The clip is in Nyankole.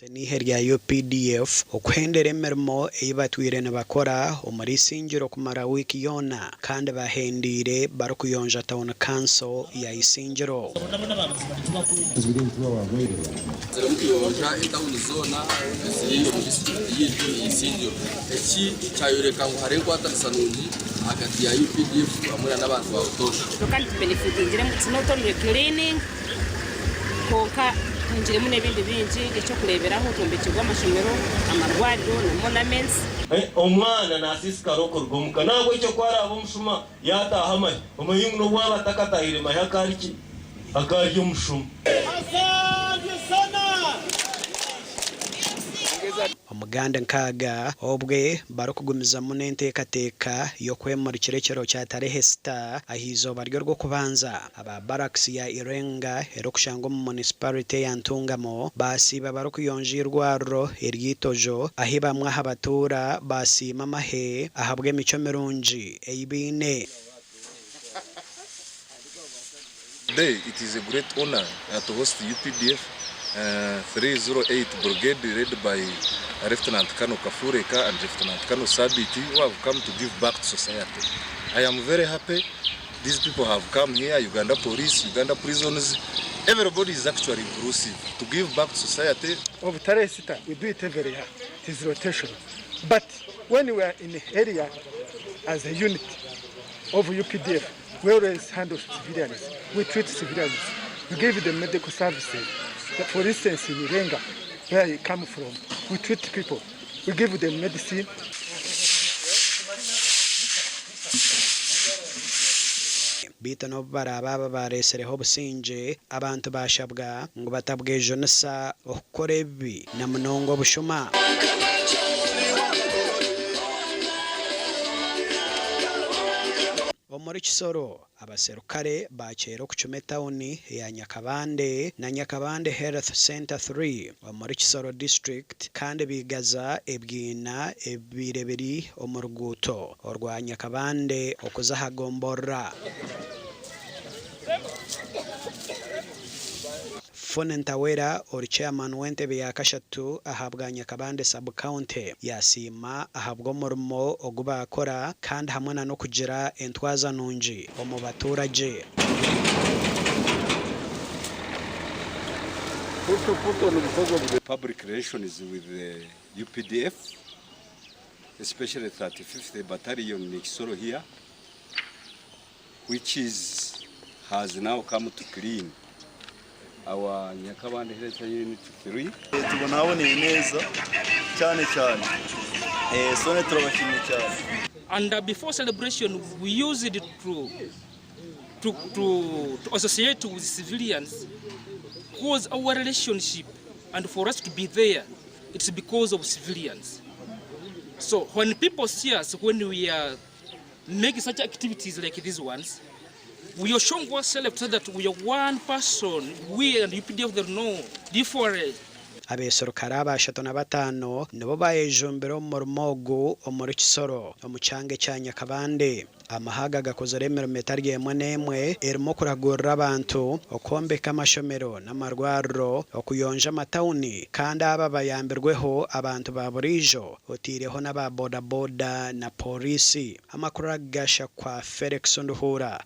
N'eihe rya UPDF okuhendera emirimo ei batwire nibakora omuri Isingiro kumara wiiki yoona kandi bahendeire barikuyonja Town Council ya Isingiro. Turimu kuyonja etawuni zoona eziri omu disiturikiti yaitu eya Isingiro. Eki kyayoreka ngu hariho enkwatanisa nungi ahagati ya UPDF hamwe n'abantu ba butoosha. Kwonka nitubenefitingiremu it's not only cleaning kwonka tuhingiremu n'ebindi bingi nk'eky'okureeberaho twombekirwe amashomero, amarwariro na monaments. Omwana naasiisikara okuruga omuka. N'ahabw'ekyo ku araabe omushuma, yaataaha amahe, omanye ngu n'obu waaba atakataahire mahe akaari ki? Akaari omushuma. Omuganda nkaaga obwe barikugumizamu n'enteekateeka y'okwemurikira ekiro kya tarehe sita ah'eizooba ry'orw'okubanza, aba Barracks ya Irenga erikushangwa omu Munisiparite ya Ntungamo baasiiba barikuyonja eirwariro ery'eitojo ahi bamwe aha batuura baasiima amahe ahabw'emicwe mirungi ei baine. Today it is a great honour to host UPDF 308 Brigade led by Lieutenant Colonel Kafureka and Lieutenant Colonel Sabiti who have come to give back to society. I am very happy these people have come here, Uganda Police, Uganda Prisons, everybody is actually inclusive to give back to society. Of Tarehe Sita, we do it every year, it is rotational. But when we are in area as a unit of UPDF, We always handle civilians, we treat civilians, we give them medical services. For instance, in Irenga, where I come from, we treat people, we give them medicine. Beitu n'obu baraabe aba baareetsireho obusingye, abantu baashabwa ngu batabwejunisa okukora ebibi na munonga obushuma. Omuri Kisoro, abaserukare baakyera okucuma etauni eya Nyakabande na Nyakabande Health Centre Three omuri Kisoro District kandi baigaza ebyiina ebibaire biri omu ruguuto orwa Nyakabande okuza aha gomborora. Phone Ntawera ori Chairman w'entebe ya kashatu ahabwa Nyakabande Sub-County yasiima ahabw'omurimo ogu baakora kandi hamwe na n'okugira entwaza nungi omu baturagye. Public relations with the UPDF especially 35th battalion in Kisoro here which is has now come to clean our Nyakabande Health Unit 3. Tubona haboneye neza cyane cyane sone turabashimiye cyane. And before celebration we used to to to to associate with civilians cause our relationship and for us to be there it's because of civilians so when people see us when we are make such activities like these ones we are showing ourselves so that we are one person we and UPDF there no difference. Abaserukare abashatu na bataano nibo bayejumbire omu murimo ogu omuri Kisoro omu kyanga ekya Nyakabande. Amahe aga gakozire emirimo etari emwe n'emwe erimu okuragurira abantu, okwombeka amashomero n'amarwariro, okuyonja amatawuni kandi aba bayambirweho abantu ba buriijo oteireho n'aba boda boda na Pooriisi. Amakuru aga gashakwa Felix Nduhuura.